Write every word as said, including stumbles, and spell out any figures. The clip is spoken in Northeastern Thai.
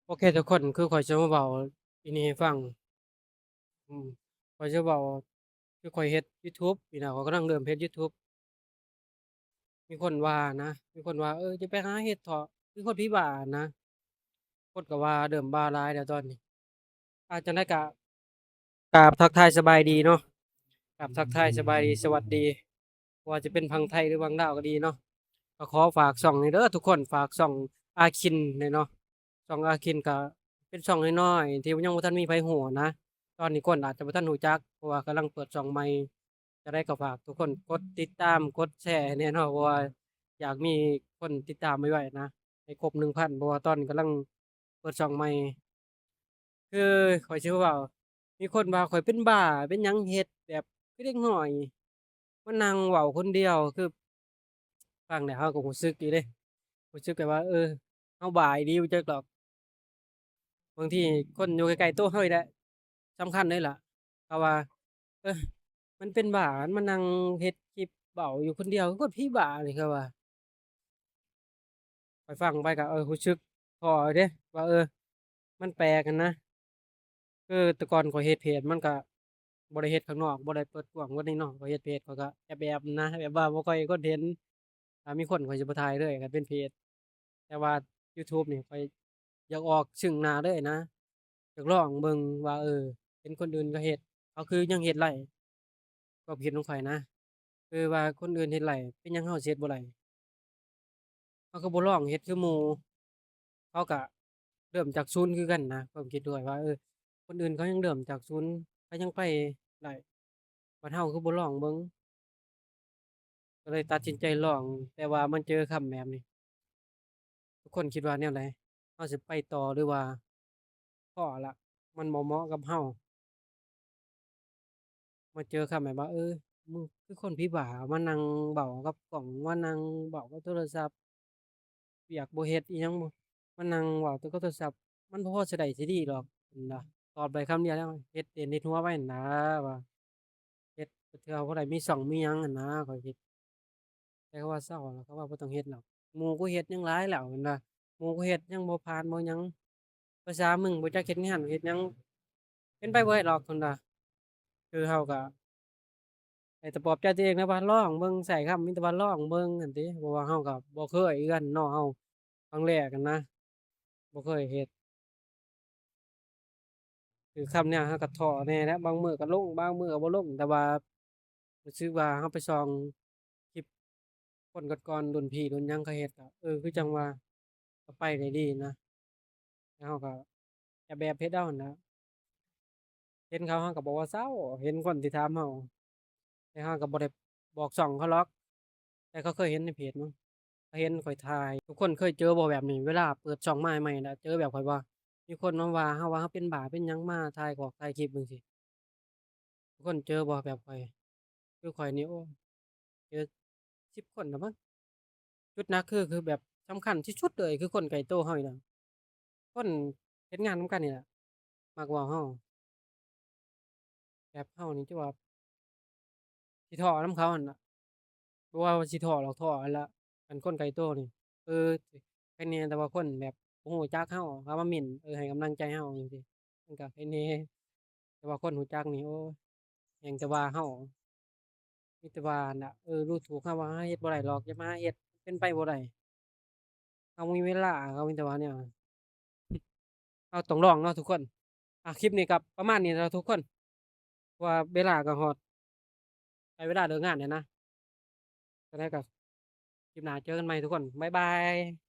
โอเคทุกคน คือข้อยสิมาเว้าอีนี่ให้ฟัง อืม ข้อยสิเว้า คือข้อยเฮ็ดยูทูบนี่นะ ข้อยกำลังเริ่มเฮ็ดยูทูบ มีคนว่านะ มีคนว่า เออ จะไปหาเฮ็ดเถาะ คือคนผีบ้านะ คนก็ว่าเริ่มบ้าหลายแล้วตอนนี้ อา จั่งใดก็ กราบทักทายสบายดีเนาะ กราบทักทายสบายดี สวัสดี บ่ว่าจะเป็นฝั่งไทยหรือฝั่งลาวก็ดีเนาะ ก็ขอฝากช่องนี้เด้อทุกคน ฝากช่องอาคินนี่เนาะ ช่องอาคินก็เป็นช่องน้อยๆ ที่ยังบ่ทันมีไผฮู้นะ ตอนนี้คนอาจจะบ่ทันรู้จัก เพราะว่ากำลังเปิดช่องใหม่ จั่งใดก็ฝากทุกคนกดติดตาม กดแชร์ให้แหน่เนาะ เพราะว่าอยากมีคนติดตามไวๆ นะ ให้ครบหนึ่งพัน เพราะว่าตอนนี้กำลังเปิดช่องใหม่ คือข้อยสิเว้า มีคนว่าข้อยเป็นบ้า เป็นหยังเฮ็ดแบบคือเด็กน้อย มานั่งเว้าคนเดียว คือ ฟังแล้วเราก็รู้สึกอยู่เด้ รู้สึกแบบว่า เออ เราบ้าอีหลีบ่จักดอก บางทีคนอยู่ใกล้ๆ ตัวเรานี่แหละ สำคัญเลยล่ะ เขาว่า เออ มันเป็นบ้า มันมานั่งเฮ็ดคลิปเว้าอยู่คนเดียว คือคนผีบ้านี่ เขาว่า ข้อยฟังไปก็ เออ รู้สึกท้อเด้ ว่า เออ มันแปลกหั้นนะ คือแต่ก่อนข้อยเฮ็ดเพจ มันก็บ่ได้เฮ็ดข้างนอก บ่ได้เปิดกว้างกว่านี้เนาะ ข้อยเฮ็ดเพจ ข้อยก็แอบๆ นะ แบบว่าบ่ค่อยให้คนเห็น ถ้ามีคนข้อยสิบ่ถ่ายเลย คันเป็นเพจ แต่ว่ายูทูบนี่ข้อยอยากออกซึ่งหน้าเลยนะ อยากลองเบิ่งว่า เออ เห็นคนอื่นเขาเฮ็ด เขาคือยังเฮ็ดได้ ความคิดของข้อยนะ คือว่าคนอื่นเฮ็ดได้ เป็นหยังเราสิเฮ็ดบ่ได้ เราคือบ่ลองเฮ็ดคือหมู่ เราก็เริ่มจากศูนย์คือกันนะ ความคิดข้อยว่า เออ คนอื่นเขายังเริ่มจากศูนย์ เขายังไปได้ บัดเราคือบ่ลองเบิ่ง ก็เลยตัดสินใจลอง แต่ว่ามันเจอคำแบบนี้ ทุกคนคิดว่าแนวใด เราสิไปต่อหรือว่าพอละ มันบ่เหมาะกับเรา มาเจอคำแบบว่า เออ มึงคือคนผีบ้า มานั่งเว้ากับกล้อง มานั่งเว้ากับโทรศัพท์ เวียกบ่เฮ็ด อิหยังบ่ มานั่งเว้าแต่กับโทรศัพท์ มันบ่พอสิได้สิดีดอก หั้นนะ ตอบได้คำเดียวแล้ว เฮ็ดเล่นเฮ็ดหัวไปหั้นนะ ว่า เฮ็ดเทื่อผู้ใดมีช่องมีหยังหั้นนะ ข้อยคิด แต่เขาว่าเซาแล้ว เขาว่าบ่ต้องเฮ็ดดอก หมู่กูเฮ็ดยังหลายแล้ว หั้นนะ หมู่กูเฮ็ดยังบ่ผ่านบ่หยัง ภาษามึงบ่จักเฮ็ดงานเฮ็ดหยัง เป็นไปบ่ได้ดอก หั้นนะ คือเราก็ได้แต่ปลอบใจตัวเองนะว่าลองเบิ่ง ใช้คำมีแต่ว่าลองเบิ่งหั้นติ เพราะว่าเราก็บ่เคยคือกันเนาะ เราครั้งแรกหั้นนะ บ่เคยเฮ็ด คือคำเนี่ยเราก็ท้อแหน่แหละ บางมื้อก็ลง บางมื้อก็บ่ลง แต่ว่ารู้สึกว่าเราไปส่องคลิปคนก่อนๆ รุ่นพี่รุ่นหยังเขาเฮ็ดก็ เออ คือจั่งว่าก็ไปได้ดีนะ แล้วเราก็จะแบบเฮ็ดเอาหั้นนะ เห็นเขาเราก็บอกว่าเซา เห็นคนที่ถามเรา แต่เราก็บ่ได้บอกช่องเขาหรอก แต่เขาเคยเห็นในเพจมั้ง เขาเห็นข้อยถ่าย ทุกคนเคยเจอบ่แบบนี้ เวลาเปิดช่องมาใหม่ๆ นะ เจอแบบข้อยบ่ มีคนมาว่าเรา ว่าเราเป็นบ้าเป็นหยังมาถ่ายกอกถ่ายคลิปจั่งซี้ ทุกคนเจอบ่แบบข้อย คือข้อยนี่ โอ้ เจอสิบคนแล้วมั้ง จุดหนักคือ คือแบบสำคัญที่สุดเลย คือคนใกล้ตัวเรานี่นะ คนเฮ็ดงานนำกันนี่แหละ มักเว้าเรา แบบเรานี่จะว่า สิท้อนำเขาหั้นล่ะ บ่ว่าสิท้อดอกท้อหั้นล่ะ คันคนใกล้ตัวนี่ เออ ใครแหน่ แต่ว่าคนแบบบ่รู้จักเรา เขามาเม้น เออ ให้กำลังใจเราจั่งซี้ มันก็ใครแหน่ แต่ว่าคนรู้จักนี่ โอ้ย แฮ่งแต่ว่าเรา มีแต่ว่าหั่นล่ะ เออ ดูถูกเราว่าเราเฮ็ดบ่ได้ดอก อย่ามาเฮ็ด เป็นไปบ่ได้ เราบ่มีเวลา เขามีแต่ว่าแนว เราต้องลองเนาะทุกคน อ่ะ คลิปนี้ก็ประมาณนี้เนาะทุกคน เพราะว่าเวลาก็ฮอด ใกล้เวลาเลิกงานแล้วนะ จั่งใดก็คลิปหน้าเจอกันใหม่ทุกคน บ๊ายบาย